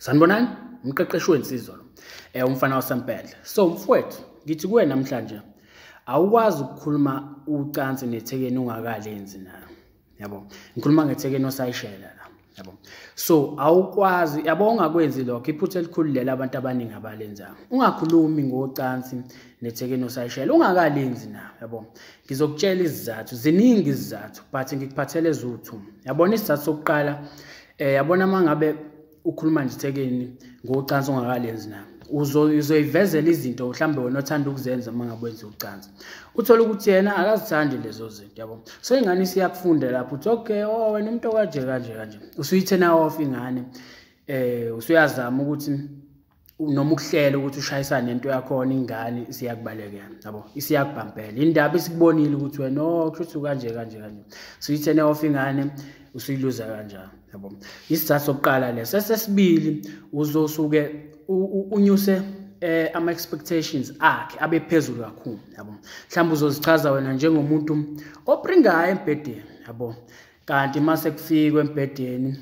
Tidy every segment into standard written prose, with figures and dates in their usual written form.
Sanibonani, umqeqeshi wensizwa lo. Umfana waseMpendle. So mfowethu, ngithi kuwe namhlanje awukwazi ukukhuluma ucansi nethekeni ungakalenzi nayo. Yabo. Ngikhuluma ngethekeni osayishela la. Yabo. So awukwazi, yabo, ungakwenzi lokho, iphutha elikhulu lela abantu abaningi abalenzayo. Ungakhulumi ngocansi nethekeni osayishela ungakalenzi nayo, yabo. Ngizokutshela izizathu, ziningi izizathu, but ngikuphathele ezuthu. Yabona isizathu sokuqala, yabona mangabe ukhuluma nje ithekeni ngocansi ongakalenzi nayo, uzoyivezela izinto mhlambe wena othanda ukuzenza uma ngabe wenza ucansi, uthole ukuthi yena akazithandi lezo zinto, yabo. So ingane isiyakufunda lapho uthi okay, oh wena umuntu okanje kanje kanje, usuyithena off ingane, usuyazama ukuthi noma ukuhlela ukuthi ushayisane nento yakhona, ingane isiyakubalekela, yabo, isiyakubhampela indaba, isikubonile ukuthi wena oh kusho kanje kanje kanje, usuyithena off ingane, usuyiluza kanjalo, yabo. Isizathu sokuqala leso. Sesibili, uzosuke unyuse ama expectations akhe abe phezulu kakhulu, yabo. Mhlawumbe uzozichaza wena njengomuntu opringayo embhedeni, yabo, kanti mase kufikwe embhedeni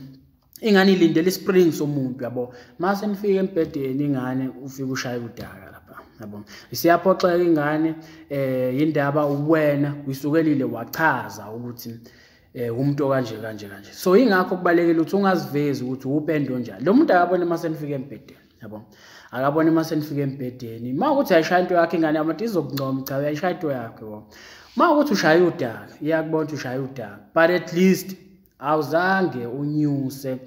ingane ilindele ispring somuntu, yabo. Mase nifika embhedeni ingane ufika ushaya udaka lapha, yabo, isiyaphoxeka ingane. Indaba wena uyisukelile wachaza ukuthi umuntu okanje kanje kanje. So ingakho kubalekile ukuthi ungazivezi ukuthi upendo njani lo muntu, akabone mase nifika embhedeni, yabo, akabone mase nifika embhedeni. Ma ukuthi ayishaya into yakhe ingane yabantu izokuncoma, cha uyayishaya into yakhe, yabo. Ma ukuthi ushaya udaka, iyakubona ukuthi ushaya udaka, but at least awuzange unyuse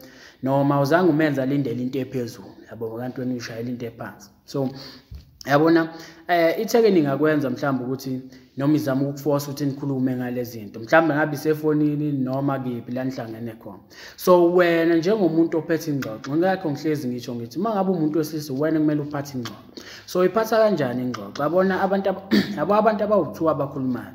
noma awuzange umenze alindele into ephezulu, yabo, kanti wena ushayela into ephansi. So yabona, ithekeni ingakwenza mhlawumbe ukuthi noma izama ukukuforce ukuthi nikhulume ngale zinto, mhlawumbe ngabe isefonini noma kephi la nihlangene khona. So wena njengomuntu ophethe ingxoxo, ngakho ngihlezi ngisho ngithi uma ngabe umuntu wesilisa wena kumele uphathe ingxoxo. So iphatha kanjani ingxoxo? Yabona abantu, yabo, abantu abawu-2 abakhulumayo,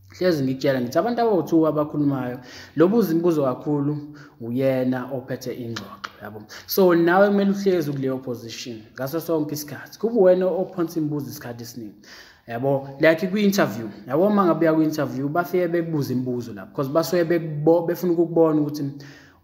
hlezi ngikutshela ngithi abantu abawu-2 abakhulumayo, lobuza imibuzo kakhulu uyena ophethe ingxoxo, yabo. So nawe kumele uhlezi kuleyo position ngaso sonke isikhathi, kube wena ophonsa imibuzo isikhathi esiningi, yabo, like kwi-interview, yabo. Uma ngabe uya kwi-interview bafike bekubuza imibuzo lapho because basuke befuna ukukubona ukuthi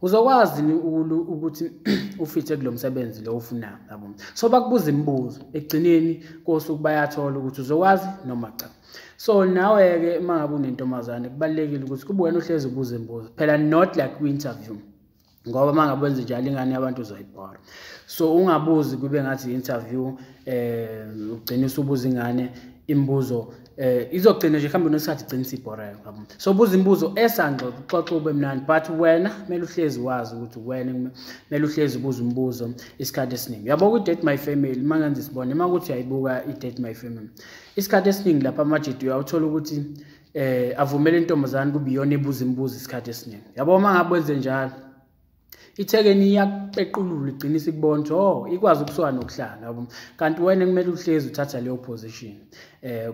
uzokwazi ukuthi ufithe kulo msebenzi lo ofunayo, yabo. So bakubuza imibuzo, ekugcineni kosuku bayathola ukuthi uzokwazi noma cha. So nawe-ke uma ngabe unentombazane kubalulekile ukuthi kube wena uhlezi ubuza imibuzo phela, not like kwi-interview, ngoba uma ngabe wenze njalo ingane yabantu uzoyibhora. So ungabuzi kube ngathi i-interview, ugcine usubuza ingane imibuzo, izogcina nje kuhambe nesikhathi igcine isibhoreka, yabo. So buza imibuzo esangxoxo, uxoxe ube mnandi, but wena kumele uhlezi wazi ukuthi wena kumele uhlezi ubuza umbuzo isikhathi esiningi, yabo. Ku-Date My Family, uma ngenza isibone, uma kuthi uyayibuka i-Date My Family, isikhathi esiningi lapha amajidi uyawuthola ukuthi avumele intombazane kube iyona ebuza imibuzo isikhathi esiningi, yabo. Uma ngabe wenze njalo ithekeni iyakupequlula, igcina isikubona ukuthi oh ikwazi ukusuka nokuhlala, yabo. Kanti wena kumele uhlezi uthatha leyo position,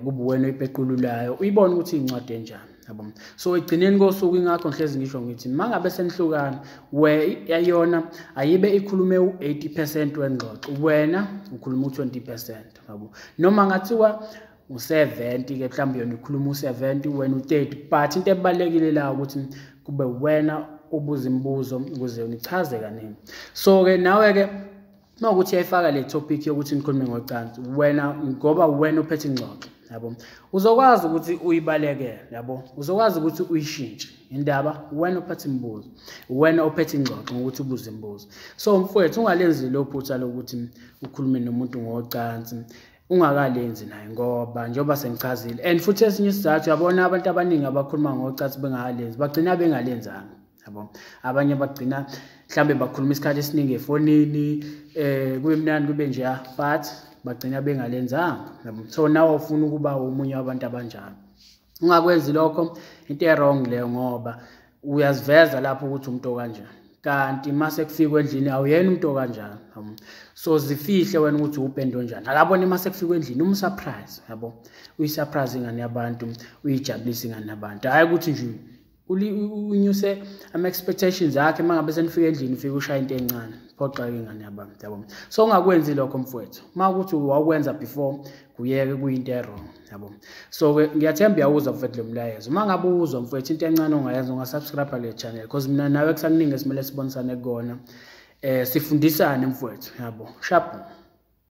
kube wena oyipeqululayo, uyibone ukuthi incwadi enjani, yabo. So egcineni kosuku, ingakho ngihlezi ngisho ngithi mangabe senihlukana, we yona ayibe ikhulume u80% wengxoxo, wena ukhuluma u20%, yabo. Noma ngathiwa u70 ke mhlawumbe yona ikhuluma u70, wena u30, but into ebalekile la ukuthi kube wena ubuza imibuzo ukuze unichaze kaningi. So ke nawe ke uma ukuthi uyayifaka le topic yokuthi nikhulume ngocansi, wena ngoba wena uphethe ingxoxo, yabo, uzokwazi ukuthi uyibalekele, yabo, uzokwazi ukuthi uyishintshe indaba, wena uphethe imibuzo, wena ophethe ingxoxo ngokuthi ubuze imibuzo. So mfowethu, ungalenzi lo phutha lokuthi ukhulume nomuntu ngocansi ungakalenzi naye, ngoba njengoba sengichazile. And futhi esinye isizathu, yabona abantu abaningi abakhuluma ngocansi bengakalenzi bagcina bengalenzanga, yabo. Abanye bagcina mhlambe bakhuluma isikhathi esiningi efonini, kube mnandi kube nje, but bagcina bengalenzanga, yabo. So nawe ufuna ukuba omunye wabantu abanjalo, ungakwenzi lokho, into e-wrong leyo, ngoba uyaziveza lapho ukuthi umuntu okanjani, kanti mase kufikwe endlini awuyena umuntu okanjani. So zifihle wena ukuthi upendo njani, akabone mase kufikwe endlini, umsurprise, yabo, uyisurprise ingane yabantu, uyijabulise ingane yabantu, hayi ukuthi nje unyuse ama-expectations akhe, uma ngabe senifika endlini ufike ushaya into encane, phoxa-ke ingane yabantu, yabo. So ungakwenzi lokho mfowethu, uma ukuthi wawukwenza before kuyeke, kuyinto e-wrong, yabo. So-ke ngiyathemba uyawuzwa mfowethu lo mlayezo. Uma ngabe uwuzwa mfowethu, into encane ongayenza, ungasubscribe le channel, because mina nawe kusakuningi esimele sibonisane kukona. Sifundisane mfowethu, yabo. Sharp.